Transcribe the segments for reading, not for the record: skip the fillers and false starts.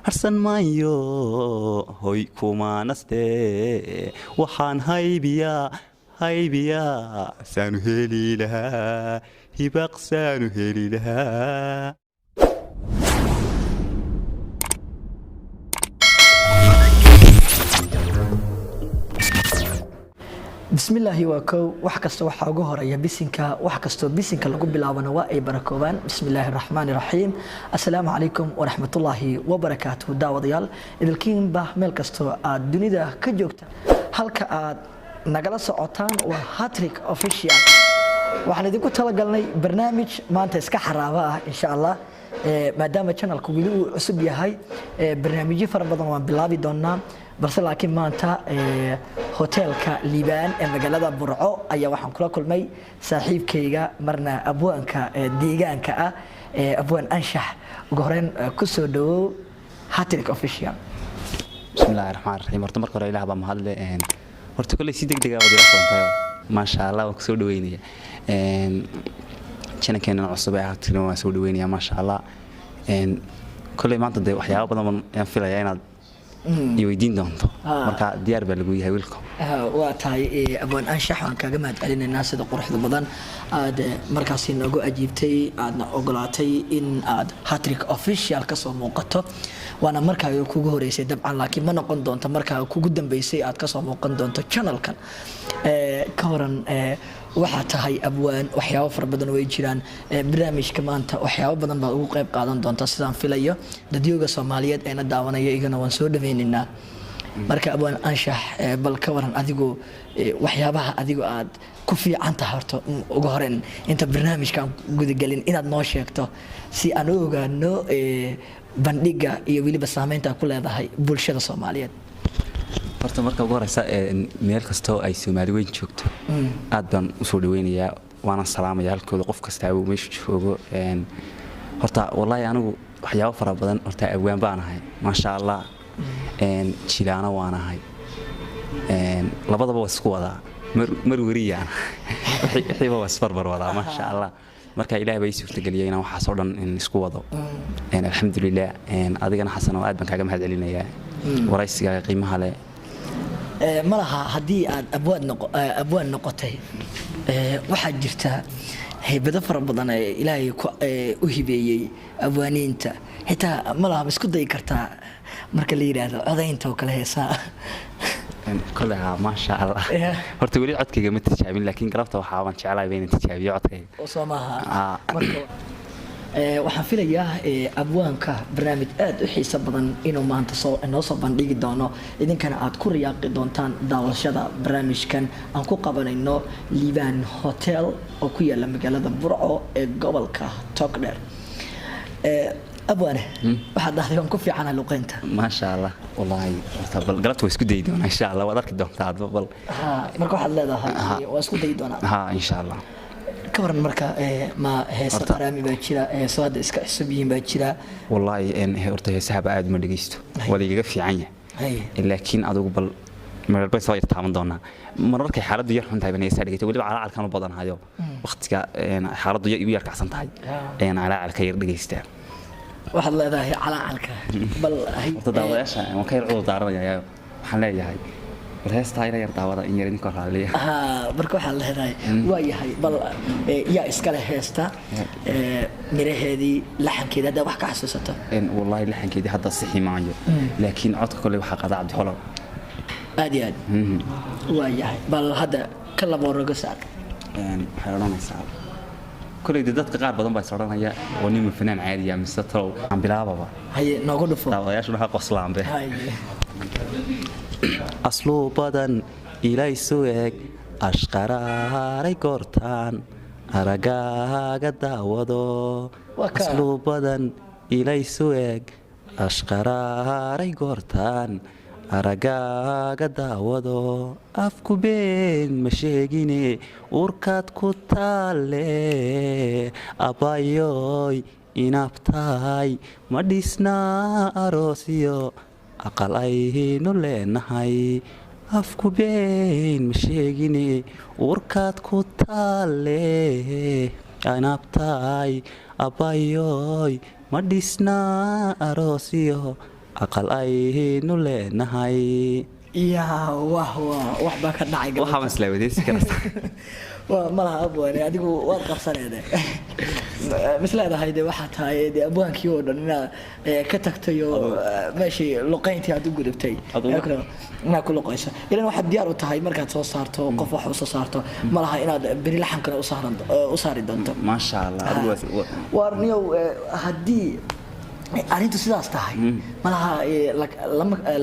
Harsan maayo, hoy kumanaste. Waxaan haybiyaa, haybiyaa saanu heli lahaa Hibaaq, saanu heli lahaa. Bismillaahi waa kow. Wax kasta waxaa ugu horeeya bisinka, wax kastoo bisinka lagu bilaabana waa ay barakoobaan. Bismillaahi raxmaani raxiim. Assalaamu calaykum waraxmatullaahi wabarakaatuhu. Daawadayaal idilkiinba, meel kastoo aad dunida ka joogta, halka aad nagala socotaan waa Hatrik Official. Waxaan idinku talagalnay barnaamij maanta iska xaraaba ah, insha Allah, maadaama channelku weli uu cusub yahay. Barnaamijyo fara badan waan bilaabi doonaa, balse laakiin maanta hoteelka Liibaan ee magaalada Burco ayaa waxaan kula kulmay saaxiibkayga, marna abwaanka deegaanka ah, Abwaan Anshax. Ugu horeyn kusoo dhawow Hatrik Official. Bismillahi raxmaan raxiim. Horta marka hore Ilaah baa mahadle. Horta kolley si deg deg ah baad ila kulantayoo, maasha Allah, waan kusoo dhaweynaya channelkeenan cusub ee Hatrikna, waan soo dhaweynaya, maasha Allah. Kolley maanta dee waxyaabo badan baan filayaa inaad iyo weydiin doonto, marka diyaar baa lagu yahay, wiilko. Waa tahay, Abwaan Anshax, waan kaaga mahad celinaynaa sida quruxda badan aad markaasi noogu ajiibtay, aadna ogolaatay in aad Hatrik Official kasoo muuqato. Waana markaa kugu horeysay dabcan, laakiin ma noqon doonto markaa kugu dambeysay aad kasoo muuqan doonto channelkan. Ka waran, waxaa tahay abwaan, waxyaabo fara badan way jiraan. Barnaamijka maanta waxyaabo badan baad ugu qayb qaadan doontaa sidaan filayo. Dadyooga Soomaaliyeed eena daawanaya igana waan soo dhaweynaynaa. Marka Abwaan Anshax, bal ka waran adigu, waxyaabaha adigu aad ku fiican tahay horta, ugu horeyn inta barnaamijkaan gudagelin, inaad noo sheegto si aan u ogaano bandhiga iyo weliba saameynta ku leedahay bulshada Soomaaliyeed. Horta marka ugu horeysa, meel kastoo ay Soomaali weyn joogto aad baan usoo dhaweynayaa, waana salaamaya halkooda qof kastaaba meeshu joogo. Horta wallaahi anigu waxyaabo fara badan, horta abwaan baan ahay, maasha Allah, jilaano waan ahay, labadaba waa isku wadaa, mar weriyaan, wixiiba waa isbarbar wadaa, maasha Allah. Marka Ilaah baa ii suurtageliyay inaan waxaas oo dhan isku wado, alxamdulilah. Adigana, Xasan, oo aad baan kaaga mahad celinayaa waraysigaaga qiimaha leh. Ma laha haddii aad abwaan noqotay, waxaa jirta haybado fara badan ee Ilaahay u hibeeyey abwaaniinta. Xitaa ma laha, ma isku dayi kartaa marka la yidhaahdo codaynta oo kale, heesaa? Kole haa, maasha Allah. Horta weli codkayga ma tijaabin, laakiin galabta waxaa baan jeclahay inaan tijaabiyo codkayga. Soo maaha? Marka waxaan filayaa abwaanka barnaamij aad u xiiso badan inuu maanta soo inoo soo bandhigi doono, idinkana aad ku riyaaqi doontaan daawashada barnaamijkan aan ku qabanayno Liibaan Hotel oo ku yaala magaalada Burco ee gobolka Togdheer. Abwaane, waxaad dhahday waan ku fiicanahay luqeynta. Maasha Allah, wallaahi horta bal galabta waa isku dayi doonaa, insha Allah, waad arki doontaa adba bal. Marka waxaad leedahay waa isku dayi doonaa. Ha, insha Allah. Ka waran marka, ma heesa qaraami baa jira, heeso hadda iska cusub yihiin baa jira? Wallaahi horta heesahaba aad uma dhegeysto, waa laigaga fiican yahay, laakiin adigu bal meelbay soo yar taaban doonaa. Mararkay xaaladdu yar xun tahay baan heesaa dhegeysta, weliba calaacalkan u badanhayo. Waqtiga xaaladdu igu yar kacsan tahay ayaan calaacalka yar dhegeystaa. Waxaad leedahay calaacalka bal. Horta daawadayaasha waan ka yar cudur daaranayaa, waxaan leeyahay bal heestaa ila yar daawada in yar idinkoo raaliya. Marka waxaad leedahay waa yahay, bal yaa iskale heesta, miraheedii, laxankeedii, haddaa wax ka xasuusato? Wallaahi laxankeedii hadda sixi maayo, laakiin codka kole waxaa qada Cabdi Holol. Aad iyo aad, waa yahay. Bal hadda ka labo rogo saar. Waxay odhanaysaa, koley dee dadka qaar badan baa is odhanaya oo nima fanaan caadiya mise talow aan bilaababa. Haye, noogu dhufo. Daawadayaashu waxaa qoslaanbe. Asluu badan ilaysu eg, ashqaraaray goortaan aragaaga daawado. Asluu badan ilaysu eg, ashqaraaray goortaan aragaaga daawado. Afku been ma sheegine, urkaad ku taalle. Abbayoy inaabtahay, ma dhisnaa aroosiyo aqal aynu leenahay? Afku been ma sheegine, urkaad ku taalle. Inaabtahay Abbayoy, ma dhisnaa aroosiyo aqal aynu leenahay? Yaa, wah wah, wax baa ka dhacay gabadha. Waxaa isla wadeysi karasta. Waa malaha abwaane, adigu waad qabsaneede misleedahay de waxaa tahay de abwaankii oo dhan inaad ka tagtay oo meeshii luqayntii aad u gudubtay. Inaad ku luqayso ilan waxaad diyaar u tahay markaad soo saarto qof wax u soo saarto malaha inaad beri laxankana u saari doonto. Maasha Allah, adigu Waar niyow, haddii arrintu sidaas tahay malaha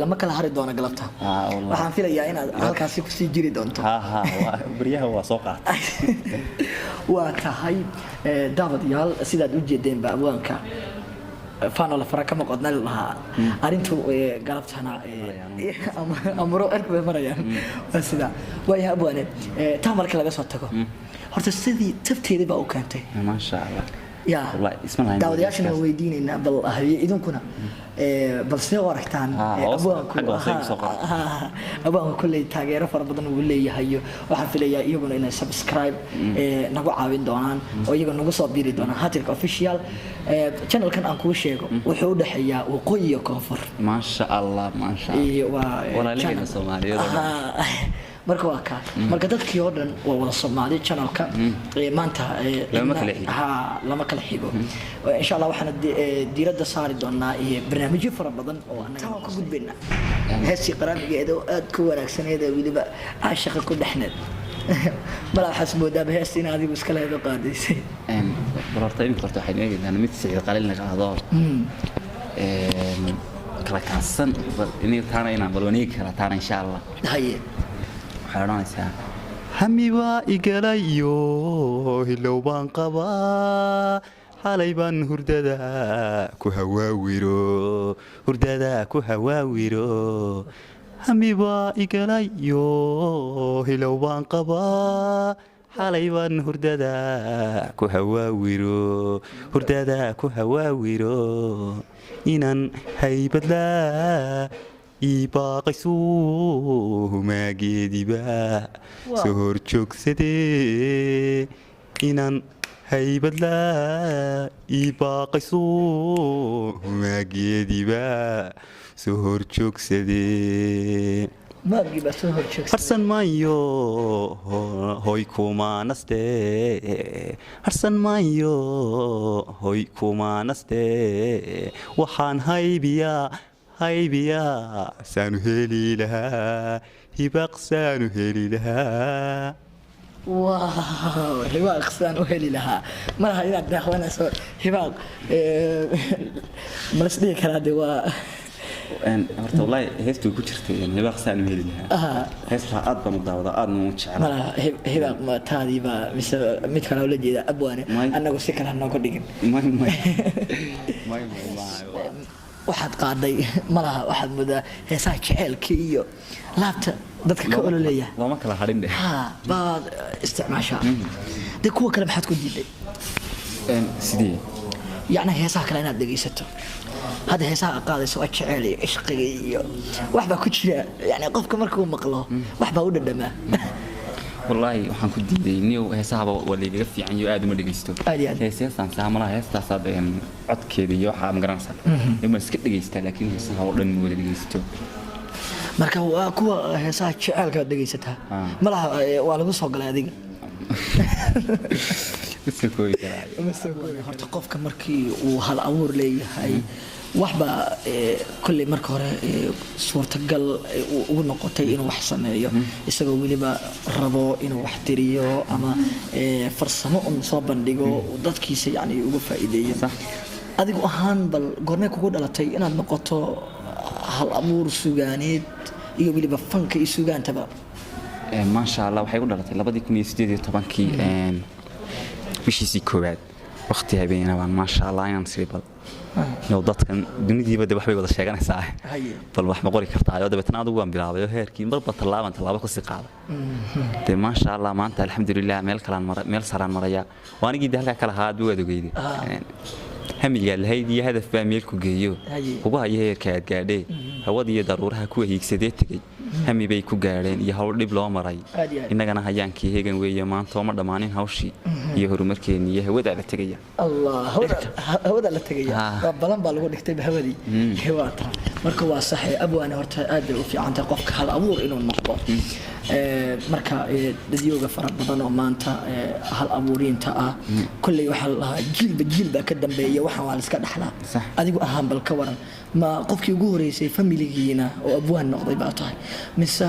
lama kala hari doono galabta. Ah, wallahi. Waxaan filayaa inaad halkaasi kusii jiri doonto. Ha ha, baryaha waa soo qaatay. Waa tahay, daawadayaal, sidaad u jeedeenba abwaanka faanola fara kama qodna lahaa arrintu galabtana amuro erk bay marayaan. Waa sidaa. Waayahay abwaane, taa marka laga soo tago horta sidii tabteedii baa u keentay. Maasha Allah. Ya. Wallahi, isma lahayn. Daawadayaashana waan weydiinaynaa bal haye idinkuna bal sidee u aragtaan abwaanku? Xagga hoose igu soo qora. Abwaanku kolley taageero fara badan uu leeyahay. Waxaan filayaa iyaguna inay subscribe nagu caawin doonaan oo iyaga nagu soo biiri doonaan Hattrick Official channelkan aan kuu sheego. Wuxuu u dhexeeyaa waqooyi iyo koonfur. Maasha Allah, maasha Allah. Iyo waa Walaalaheena channel. Soomaaliyeed oo dhan. Marka waa kaa, marka dadkii oo dhan waa wada Soomaali channelka maanta. Lama kala xigo. Ha, lama kala xigo. Insha Allah waxaan diiradda saari doonaa barnaamijyo fara badan oo annaga waan ku gudbaynaa. Heestii qaraamigeeda oo aad ku wanaagsaneed ee weliba caashaqa ku dhexneed malaa waxaas moodaaba heesta in adigu iska leedo qaadaysay. Bal horta iminka horta waxaynu eegaynaa mid Siciid Qalin laga ahdo kala kacsan. Bal inay taana inaan bal waneegi kara taana, insha Allah. Haye. Waxay odhanaysaa: hami baa igalayo, hilow baan qabaa, xalay baan hurdada ku hawaawiro, hurdada ku hawaawiro. Hami baa igalayo, hilow baan qabaa, xalay baan hurdada ku hawaawiro, hurdada ku hawaawiro. Inaan haybadlaa ii baaqaysu, maageediba soo hor joogsadee. Inaan haybadlaa ii baaqaysu, maageediba soo hor joogsadee. Maagii baa soo hor joogsaday. Harsan maayo, hoy kuma naste, harsan maayo, hoy kuma naste. Waxaan haybiyaa, haybiyaa saanu heli lahaa hibaaq, saanu heli lahaa. Wow, hibaaq sidaan u heli lahaa. Malaha inaad daawanayso hibaaq malas dhihi karaa de waa. Horta wallaahi heestuu ku jirtay hibaaq saanu heli lahaa. Heestaa aad baan u daawadaa, aadna u jeclaa. Malaha hibaaq ma taadiiba mise mid kale ula jeeda abwaane? May. Annagu si kale ha nooga dhigin. May, may, may, may, may. Waxaad qaaday malaha waxaad moodaa heesaha jeceelka iyo laabta dadka ka ololeeya. Looma kala hadhin dheh. Ha, baad isticmaashaa dee. Kuwa kale maxaad ku diiday? Sidee? Yacni heesaha kale inaad dhegaysato. Hadda heesaha aad qaadayso waa jeceel iyo cishqiga iyo wax baa ku jira, yani qofka markuu maqlo wax baa u dhadhamaa. Wallaahi waxaan ku diiday niyow heesahaba waa laygaga fiican iyo aad uma dhegaysto. Aad iyo aad. Heestaan saamalaha heestaasaad codkeeda iyo waxaa ma garanaysaa ma iska dhegaystaa, laakiin heesaha oo dhan ma wada dhegaysto. Marka waa kuwa heesaha jeceelka aad dhegaysataa. Malaha waa lagu soo galay adiga. Ma soo koobi karaa. Horta qofka markii uu hal abuur leeyahay waxba kolley marka hore suurtagal uu ugu noqotay inuu wax sameeyo, isagoo weliba rabo inuu wax tiriyo ama farsamo un soo bandhigo uu dadkiisa yani uga faa'iideeyo. Adigu ahaan bal goormee kugu dhalatay inaad noqoto hal abuur sugaaneed iyo weliba fanka iyo sugaantaba? Maasha Allah, waxay ku dhalatay 2018-kii bishiisii koowaad, waqti habeena baan maasha Allah inaan siri bal yow dadkan dunidiiba de waxbay wada sheeganaysaa. Bal wax ma qori kartaa? Oo dabeetana adigu waan bilaabay oo heerkii marba tallaaban tallaabo kasii qaaday dee. Maasha Allah, maanta alxamdulilah meel kalaan mara, meel saraan maraya. Waa anigii de halkaa kala ahaa aad waad ogeyde. Hamigaa lahayd iyo hadaf baa meel ku geeyo, kugu hayo heerka aad gaadhee, hawada iyo daruuraha kuwa hiigsadee tegey. Hami bay ku gaadheen iyo hawl dhib loo maray. Aad iyo aad. Innagana hayaankii hegan weeye maanta, ooma dhammaanin hawshii iyo horumarkeenii iyo hawadaa la tegaya. Allah, hawada la tegaya. Waa balan baa lagu dhigtay hawadii, waa taa. Marka waa sax, abwaane, horta aad bay u fiican tahay qofka hal abuur inuu noqdo. Marka dadyooga fara badan oo maanta hal abuuriinta ah, kolley waxaa la lahaa jiilba jiil baa ka dambeeya, waxaan waa la iska dhaxlaa. Adigu ahaan bal ka waran, ma qofkii ugu horeysay familigiina oo abwaan noqday baa tahay, mise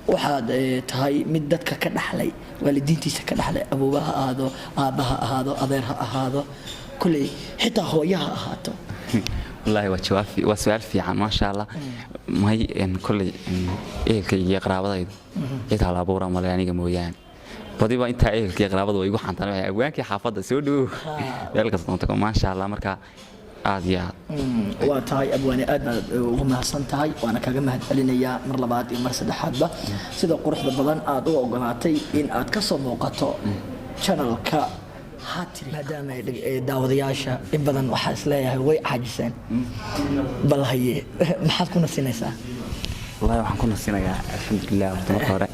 waxaad tahay mid dadka ka dhaxlay, waalidiintiisa ka dhaxlay, awoowa ha ahaado, aabba ha ahaado, adeer ha ahaado, kolley xitaa hooyo ha ahaato? Wallaahi waa jawaab waa su-aal fiican, maasha Allah. May, kolley ehelkayga iyo qaraabadaydu cid hal abuura male aniga mooyaane. Badiba intaa ehelka iyo qaraabada way igu xantaan, waxay abwaankii xaafadda soo dhowow meel kasta doonto, maasha Allah. Marka aad iyo aad. Waa tahay abwaane, aad baad ugu mahadsan tahay, waana kaga mahad celinayaa mar labaad iyo mar saddexaadba sida quruxda badan aad u ogolaatay in aad ka soo muuqato channelka Hattrick, maadaama ay daawadayaasha in badan waxaa isleeyahay way caajiseen. Bal haye, maxaad ku nasinaysaa? Wallahi waxaan ku nasinayaa, alxamdulilah, horta marka hore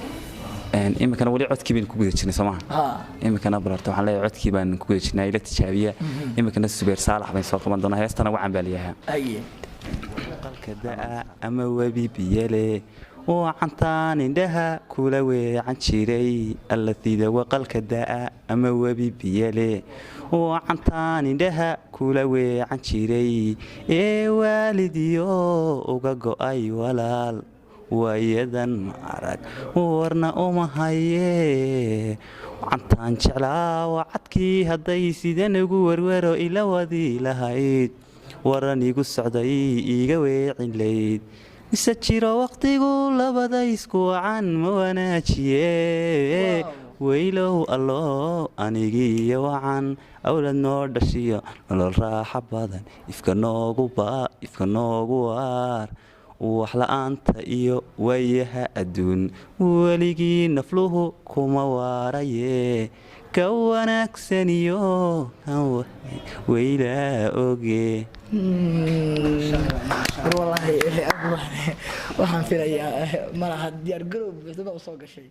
iminkana weli codkii baynu ku guda jirnay, soo maha? Ha. Iminkana bal horta waxaan leeyahay codkii baan ku guda jirnay, ila tijaabiya. Iminkana Subeer Saalax bayn soo qaban doonaa, heestana wacan baa layahaa. Haye. Qalka da'a ama webi biyele wacantaan indhaha kula weecan jiray, allatida waqalka da'a ama webi biyele wacantaan indhaha kula weecan jiray, ee waalidiyo uga go'ay walaal waayadan ma arag warna uma haye. Wacantaan jeclaa wacadkii hadday sidan ugu werwero ila wadi lahayd, waran igu socday iiga weecin layd, mise jiro waqtigu labada isku wacan ma wanaajiye. Weylow allo anigiiyo wacan awlad noo dhashiyo nolol raaxa badan, ifka noogu ba ifka noogu waar, wax la'aanta iyo waayaha adduun weligii nafluhu kuma waaraye, ka wanaagsaniyo kan weylaa oge. War wallaahi abwaane, waxaan filayaa malaha diyaar garow buuxda baa usoo gashay.